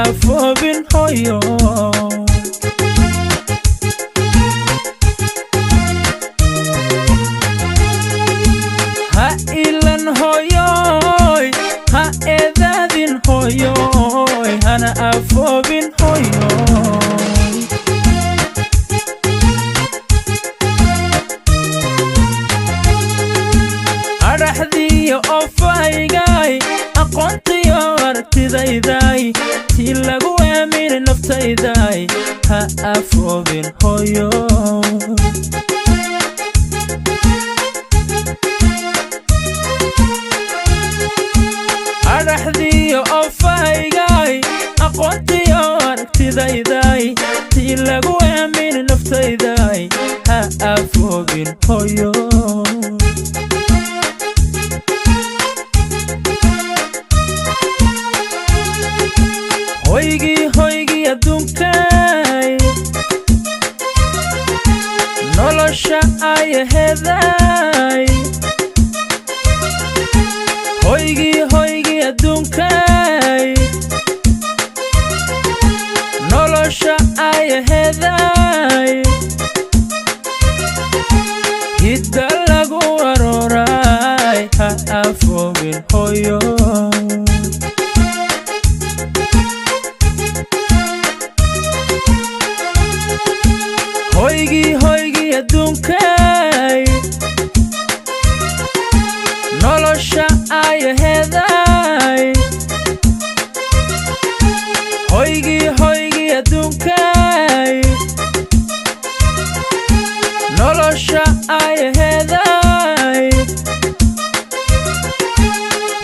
afoobin hooyo. Ha ilan hooyoy, ha eedaadin hooyoy, hana afoobin hooyoy. Adhaxdiiyo ofaygay, aqoontiyo aragtidayday, tii lagu aaminay naftayday, ha afoobin hooyo. Adhaxdiiyo ofaygay, aqoontiyo aragtidayday, tii lagu aaminay naftayday, ha afoobin hooyo. Hoygii, hoygii adduunkay, nolosha ayaheeday. Hoygii, hoygii adduunkay, nolosha ayaheeday. Hidda lagu arooray, ha afoobin hooyo. Hoygii, hoygii adduunkay, nolosha ayaheeday. Hoygii, hoygii adduunkay, nolosha ayaheeday.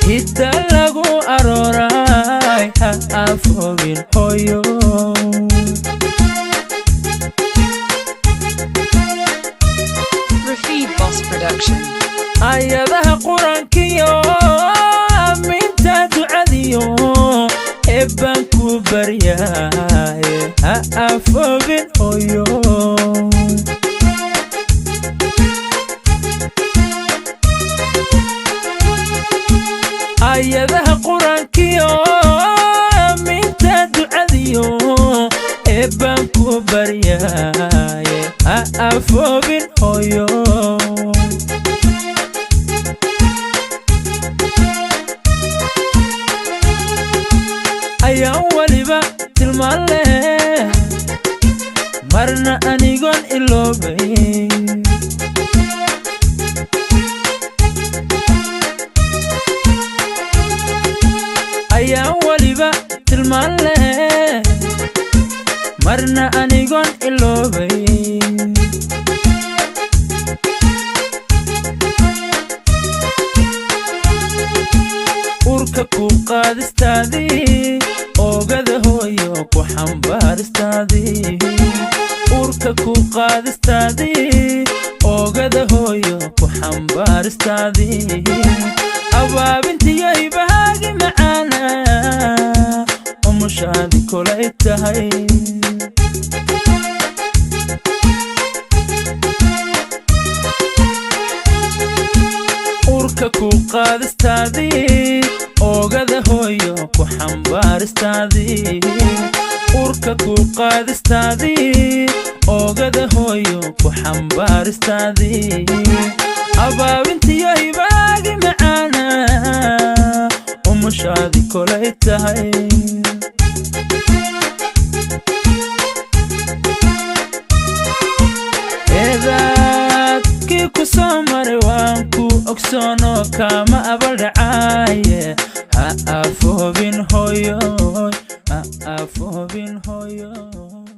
Hidda lagu arooray, ha afoobin hooyo. Rafid Boss Production. Ayadaha Qur-aankiyo aaminta ducadiyo eebbaan ku baryaaye, ha afoobin hooyo. Ayadaha Qur-aankiyo aaminta ducadiyo eebbaan ku baryaaye, ha afoobin hooyo. Ayaan weliba tilmaan leh, marna anigoon iloobay. Ayaan weliba tilmaan leh, marna anigoon iloobay. Urka ku qaadistaadii, oogada hooyo ku xambaaristaadii. Urka ku qaadistaadii, oogada hooyo ku xambaaristaadii. Abaabintiyo ibahaagi macaana, umushaadi kolay tahay. Urka ku qaadistaadii, oogada hooyo ku xambaaristaadii. Urka ku qaadistaadii, oogada hooyo ku xambaaristaadii. Abaabintiyo ibaagi macaana, umushaadi kolay tahay. Eedaadkii ku soo maray waan ku ogsoonoo, kaama abaldhacaaye, ha afoobin hooyoy, ha afoobin hooyoy.